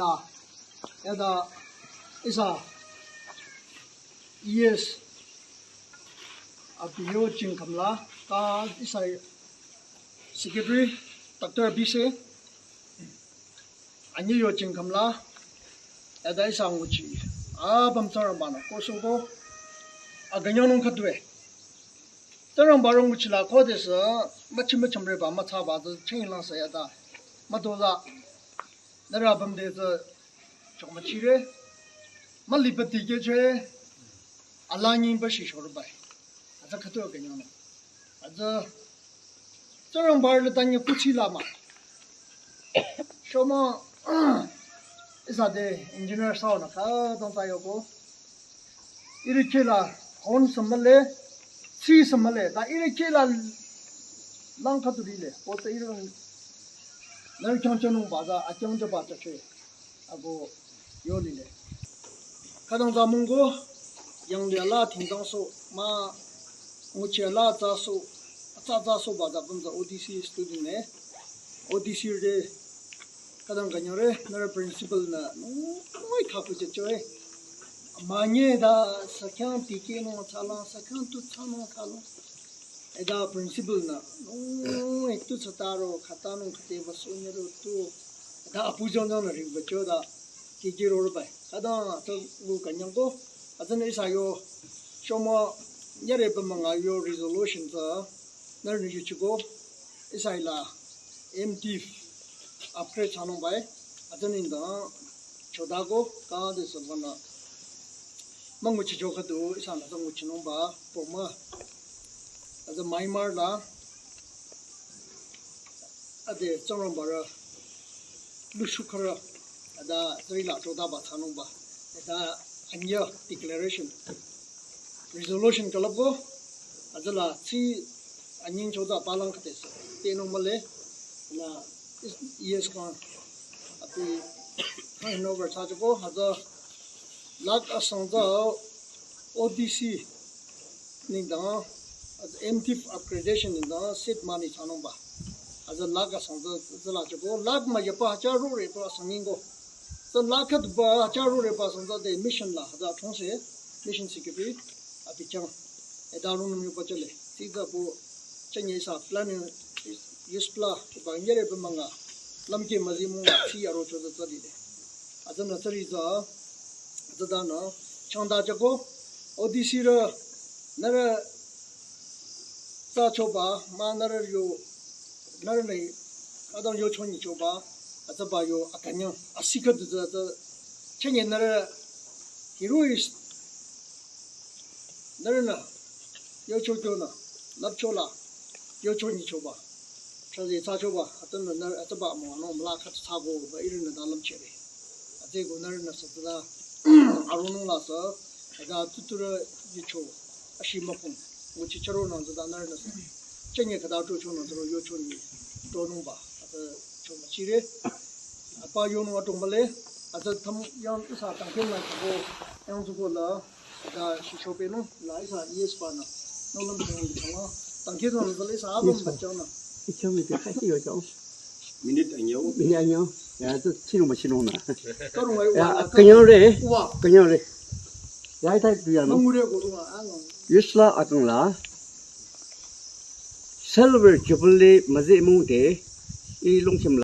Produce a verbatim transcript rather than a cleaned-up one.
la, yada ihsa E S abi yo jingkham la, ta ihsa secretary Doctor Bise, anyi yo jingkham la, yada ihsa nguchi, apüm Tsingrangba-nü kohsoko, akünyangnung khüdu-e. Tsingrangba-nü nguchi la khodesü, müchi müchümreba mütsaba tsü chenglang sa yada, mütola, nührü apüm te tsü, chokmüchire, müliba dikehchore, ala nyingba shi shorbai. Hütsü khüdu akünyangnung. Hütsü, Tsingrangba-nü tanyi kuthsi la mah. Shomü, ihsa te engineer saonü khütang ta yoko. Ihrü kheh la, hon sü mühle, tsi sü mühle, ta ihrü kheh la lang khüdu lile, ko tsü ihrü nührü khyang chonungba tsü, akhyang choba tsü chwe, ako yo lile. Khütang tsü mungko, yanglih la thingtang so, mah, nguchi la tsü so, tsü tsü soba tsü püm tsü O D C student ne, O D C de, khütang künyangre, nührü principal-nü, noi khaku che choi. Manye da sakhyang tikehnung thsalang, sakhyang tu thsanung thsalang. Eda principal-nü, noi tu thsataro, khatanung khateba sonyaro tu. Eda apu jongjang nü ringba choda, kiki rorbai. Khütang tsü wu künyangko, hütsünü ihsa yo, shomü, nyere pümanga yo resolution tsü, nührünü yuchiko, ihsa hila M Div upgrade thsanungbai, hütsü nengdang chodako, kang desü banü, münguchi cho khüdu, ihsanü tsü nguchinungba, poma, hütsü Myanmar la, ade Tsingrangba-rü, lushu khürü, ada tsüri la chodaba thsanungba, ada anyü declaration, resolution külüpko, hütsüla tsi anying choda palang khütesü, tenung mühle, nü E S kang, abi, handover thsachoko, hütsü lakh asang tsü O D C nengdang, hütsü M Div upgradation nengdang seed money thsanungba. Hütsü lakh asang tsü, tsü la choko, lakh müyapa hajar rore pa asang nyingko. Tsü lakh khüduba hajar rore pa asang tsü de mission la, hütsü thongse, mission secretary, abi chang. Eda rungnüm yoba chale. Tsü tsü bu, chanye ihsa planning, use plan, ba nyere pümanga, lümkeh müzi mung, tsi aro cho tsü tsü lile. Hütsünü tsüri tsü, tsüdanü, changda choko, O D C rü, nührü, tsü choba, mah nührü yo, nührünü, khütang yo chonyi choba, hütsüba yo akünyang, asi khüdu tsü, tsü, chanye nührü, hiroh-i, nührünü, yo cho kyonü, lüpcho la, yo chonyi choba. Chazi thsa choba, hütsünü nührü, hütsüba mo, ano, müla khüdu thsako, ba ihrünü da lümchere. Hütsüeko nührünü sü tsüla, aronung la sü, hütsü tuturü yucho, ashi müpung, nguchi chüronang tsüda nührünü sü. Chanye khüta chochonang tsüro yo chonyi, chonungba, hütsü chomüchire. Apa yonung atong mühle, hütsü tam yang ihsa tangkhen la tsüko, yang tsüko la, da shisho penung, la ihsa E S pa nü. Nung lüm tsüko la, tangkhen la ihsa apüm müchang nü. Ichang mi te khai yo chang. Minute anyü. Minute anyü. Ya, tsü chinung ma chinung nü. Karung ai Ya, wa, künyangre. Wa. Künyangre. Ya, ita tu ya nü. Mangure ko tu wa, ang. Yusla akang la. Silver Jubilee müzi mung te, i lungkim la.